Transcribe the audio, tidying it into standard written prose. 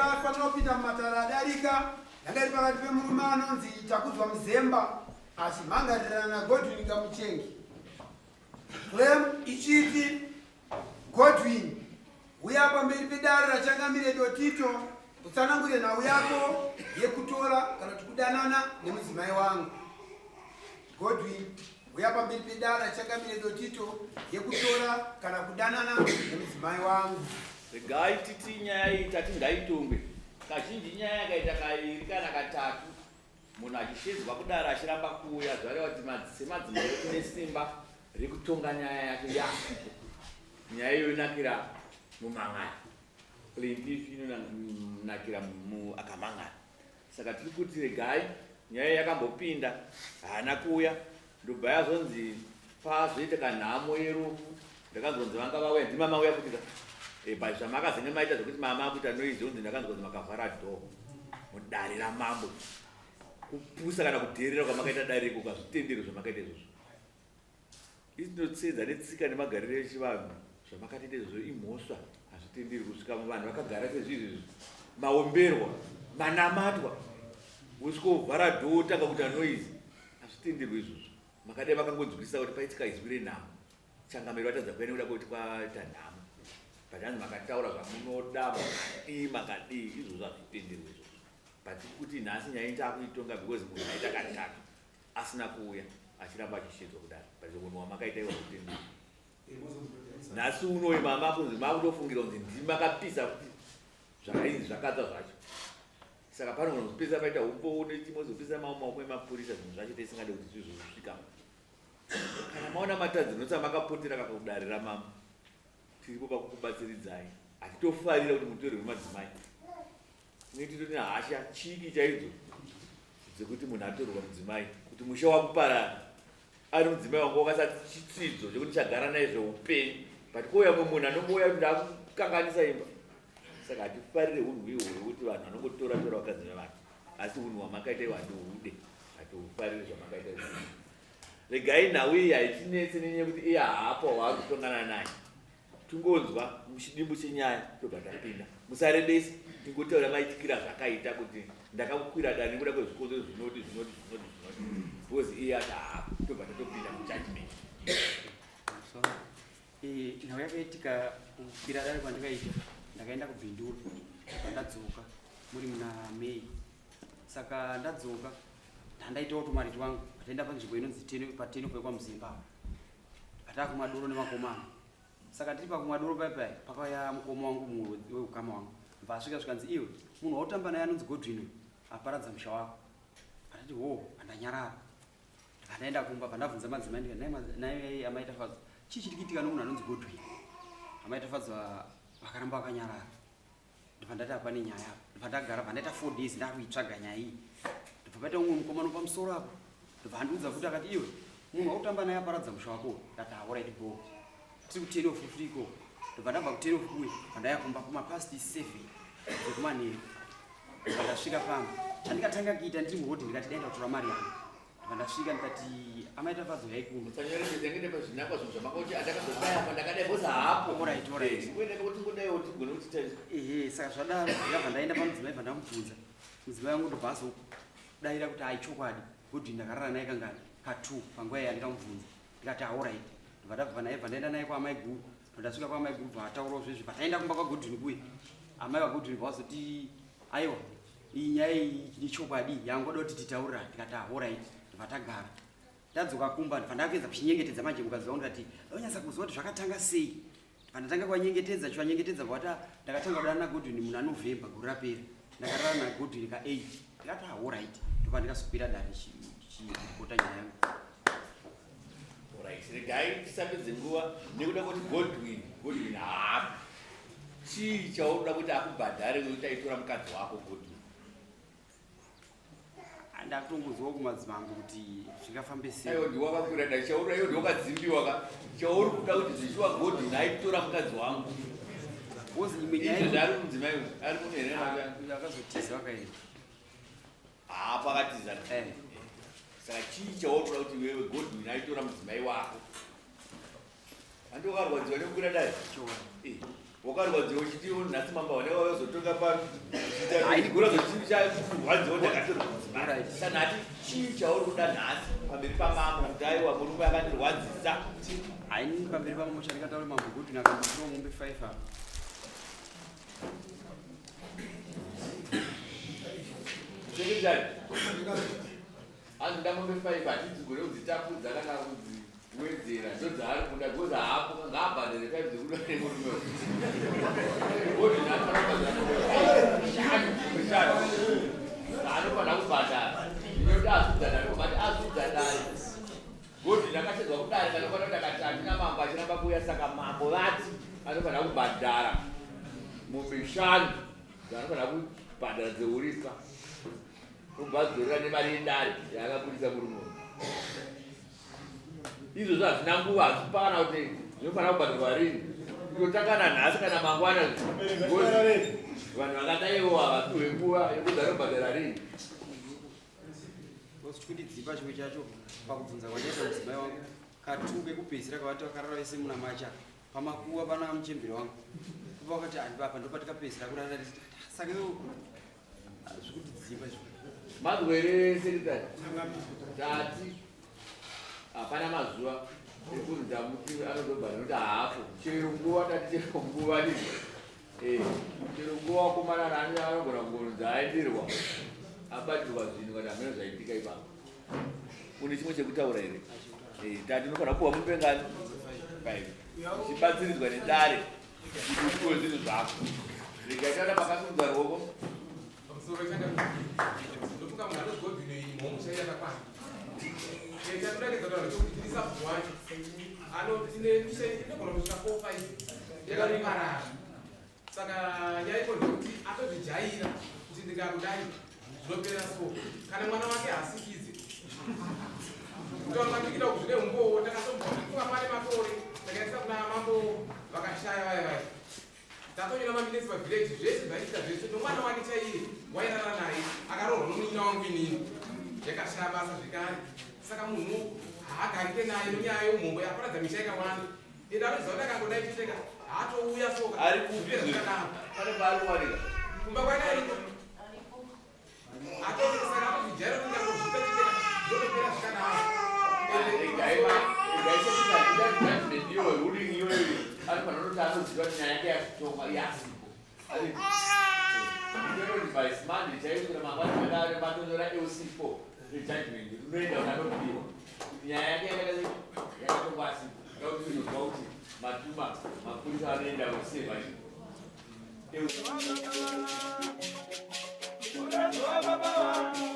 Yaifanira kupinda mumatare adarika yanga iri pakati pemurume anonzi Takudzwa Muzemba achimhangarirana naGodwin Kamuchengi. Claim ichiti Godwin uya pamberi pedare raChangamire Dotito utsanangure nhau yako yekutora kana kuti kudanana nemudzimai wangu. Godwin uya pamberi pedare raChangamire Dotito yekutora kana kudanana nemudzimai wangu. Regai titi nyaya iyi tati ngaitongwe. Kazhinji nyaya yakaita kairi kana katatu munhu achishedzwa kudaro achiramba kuuya zvareva kuti semadzimai tine simba rekutonga nyaya yacho yasipo. Nyaya iyo inakira mumhan'ari. Plaintiff inonakira akamhan'ara. Saka tiri kuti regai nyaya yakambopinda haana kuuya ndobva yazonzi pazoita kanhamo yerufu ndakanzonzi vanga vauya ndima mauya kuti ka e, but zvamakazenge maita zvekuti mama akuita noise yonzi ndakanzwa kunzi makavhara door mudare ramambo kupusa kana kudheerera kwamakaita dare iko kazvitendero zvamakaita izvozvo Isu tinotsedza netsika nemagariro echivanhu zvamakatoita izvozvo imhosva hazvitenderwi kusvika vanhu vakagara sezvizvi izvi maomberwa manamatwa wosvika wovhara dhoo wotanga kuita noise hazvitenderwi izvozvo makadai makangonzwisisa kuti paitika izwi renhamo changamiro vatadza kuya nekuda kwekuti kwaita nhamo but hanzi makataura zvamunoda makadii makadii izvozvo hazvitenderwi izvozvo but kuti nhasi nyaya itakuitonga because munhu aita katatu asina kuuya achiramba achishedzwa kudaro but unhu hwamakaita iwa hutenderi nhasi unoyi mama kunzi makutofungira kunzi ndimi makapisa kuti zvakainzi zvakatsva zvacho saka panogona kuzopisa paita umbowo nechimozopisa mamwe maoko emapurisa zvinhu zvacho tisingade kuti zvizosvika kana maona matadzi notsa makapotera kakudare ramama tiripo pakukubatsiridzai hatitofarira kuti mutorerwe madzimai Tinenge titori nehasha chiki chaidzo dzekuti munhu atorerwa mudzimai kuti musha wakuparara ari mudzimai wangu wakasati chitsidzo chekuti chagara naye zveupenyu but kouya mumwe munhu anongouya kuti ndakukanganisa imba saka hatifarire unhu ihwo hwekuti vanhu vanongotora tora vakadzi vevanhu asi unhu hwamakaita iwo hatihude hatihufariri zvamakaita izvo regai nhau iyi haitinetse nenyaya yekuti iye haapo waari kutongana naye Tingonzwa muchidimbu chenyaya tobva tapinda. Musarebesa, tingotaura maitikira zvakaita kuti ndakakukwira dare nekuda kwezvikonzero zvinoti zvinoti zvinoti zvinoti because iye ati haapo tobva tatopinda mujudgment. So, eh, nhau yakaitika kukwira dare kwandakaita ndakaenda kubhindura ndabva ndadzoka muri muna May saka ndadzoka ndandaitawo tumari twangu ndaenda panzvimbo inonzi pateno pekwaMuzemba apo Takumwa doro nemakomana. Saka tiri pakumwa doro paya paya pakauya mukoma wangu mumwe weukama wangu. Bva asvika zvikanzi iwe munhu wautamba naye anonzi Godwin uyu aparadza musha wako. Andati hoo andanyarara. Ndaenda kumba pandabvunza madzimai ndikati naye amai Tafadzwa chii chiri kuitika nomunhu anonzi Godwin. Amai Tafadzwa vakaramba vakanyarara. Ndobva ndati hapane nyaya apa. Ndobva ndagara bva ndaita 4 days ndakuitsvaga nyaya iyi. Ndobva paita umwe mukomana pamusoro apo. Ndobva andiudza futi akati iwe munhu wautamba naye aparadza musha wako. Ndati alright bho. Tiri kuteni off futi ikoko. Ndobva ndabva kuteni off kuye. Bva ndaya kumba kuma past 7 dzekumanheru. Ndobva ndasvika pano. Chandikatanga kuita ndiri murodhi ndikati dai ndakutora mari yangu. Ndobva ndasvika ndikati amai Tafadzwa uyai kuno. Musanyorese pazvinangwa zvinhu zvamakauti andakazodai apa ndakadai because haapo. Alright, alright. Eh, ngoenda kuti ngodaiwo tigone kuti taizwa. Ehe, saka zvadaro ndakabva ndaenda pamudzimai bva ndamubvunza. Mudzimai wangu ndobva azodaira kuti hai chokwadi Godwin ndakarara naye kangani? Ka2 panguva iya ndikamubvunza. Ndikati alright. Ndobva ndabva naye bva ndaenda naye kwaamai guru. Ndobva ndasvika kwaamai guru bva ataurawo zvezvi bva taenda kumba kwaGodwin kuye. Amai vaGodwin bva vazoti aiwa iyi nyaya iyi ichokwadi yangoda kuti titaurirane ndikati ahorait ndobva tagara ndadzoka kumba ndobva ndakuedza kuchinyengetedza manje mukadzi wangu ndikati ndonyatsa kuziva kuti zvakatanga sei ndobva ndatanga kuvanyengetedza chivanyengetedza bvata ndakatanga kudana nagodwin muna november gore rapera ndakarara nagodwin ka 8 ndikati ahorait ndobva ndikazokwira dare chiripota nyaya yangu. Alright, regai tisapedze nguva nekuda kuti Godwin, Godwin haapi. Chii chaunoda kuti akubhadhare nekuti aitora mukadzi wako Godwin? Ndakutongonzwawo kumadzimambo kuti zvingafambe sei. Aiwa ndiwe wakakwira dai chauri aiwa ndiwe wakadzimbiwa ka. Chauri kuda kuti zvichiwa Godwin aitora mukadzi wangu. Because imwe nyaya Izvezvi ari mudzimai uyu, ari muno here? Ah, akazotiza vakaenda. Haa pakatiza. Eh. Saka chii chaunoda kuti iwewe Godwin aitora mudzimai wako? Handi wakarwadziwa nekukwira dai? Chokwadi. Eh. Wakarwadziwa uchiti nhasi mambo wane wazotonga pano. Gura zochikurwadziwa ndakatorwa mudzimai. Saka nhati chii chauri kuda nhasi pamberi pamambo kuti aiwa murume akandirwadzisa. Haini pamberi pamambo chandikataura mambo kuti nakambotiro mombe 5 apa. Secretary. Hanzi nda mombe 5 hatidzigone kudzitapudza kana kudziwedzera ndodzaari kuda because haapo ngaabhadhare 5 dzekuda nemurume odi nhasi anobhadhara shanu shanu anofanira kubhadhara inoda azudza dare obati azudza dare godi ndakashedzwa kudare kanofanira kuti akati handina mambo achiramba kuuya saka mambo vati anofanira kubhadhara mombe shanu dzaanofanira kubhadhara dzeurisa Obva adzorera nemari yedare yaakabudisa murume uyu. Izvozvo hazvina nguva, hazvipana kuti zvinofanira kubhadharwa rini. Kutotanga nanhasi kana mangwana ngozi. Vanhu vakadaiwo havapiwe nguva yekuti vanobhadhara rini. Kundidzipa chimwe chacho pakubvunza kwandaita mudzimai wangu katu kekupedzisira kavati vakarara vese muna macha pamakuva pana muchembere wangu kubva vakati apa ndopatikapedzisira kurara saka Zvikudzipa izvo. Manzwa here secretary? Tati hapana mazuva ekunzi ndamuti anozobva nekuti haapo. Chero nguva tati chero nguva ndizvo. Eh, chero nguva wakomana nani anogona kungonzi aenderwa abatirwa zvinhu kana hameno zvaitika ipapo. Une chimwe chekutaura here? Eh, tati unofanira kupuwa mombe ngani? Five. Uchibatsiridzwa nedare. Kuti upiwe zvinhu zvako. Rega taura pakasimudza ruoko. Pamusoro changa ndofunga munhu anoti Godwin iyi mhomho chaiyo yakakwana. Chandinoda kutaura ndechekuti tiri sabhuku wacho anoti tine misha inogona kusvika 4 5 yakatoparara. Saka nyaya iko ndeyekuti atozvijaira kuti ndikakudai zvinopera so kana mwana wake haasikidze kutaura kwandikuita uku zvine umbowo takatombofunga pane makore takaendesa kuna mambo vakashaya vaya vaya Takonyora maminetsi pavillage zvese zvaitika zvese nomwana wake chaiye wairara naye akaroorwa nomunin'ina wangu inini yakashaya basa zvekare saka munhu haagarike naye nonyaya yeumhombo yaparadza misha yakawanda ende anoziva kuti akangodai cheteka haatouya soka Ari kupi zvakadaro Pane paari kuwanika. kumba kwake ariko atosaka atozvijaira kuti ndangozviita cheteka zvotopera zvakadaro Regai regai secretary judgment iyoyo ruling iyoyo anofanira kuti anoziva kuti nyaya yake yakutongwa yasipo. Ati by Monday chaiyo kuti mangwana madare matonyora LC4 rejudgment rinoenda kuti anopiwa kuti nyaya yake yakaita yakatongwa asipo. Ndakuti inozwa kuti matuma mapurisa anoenda kuseva Mukadzi wababa vangu.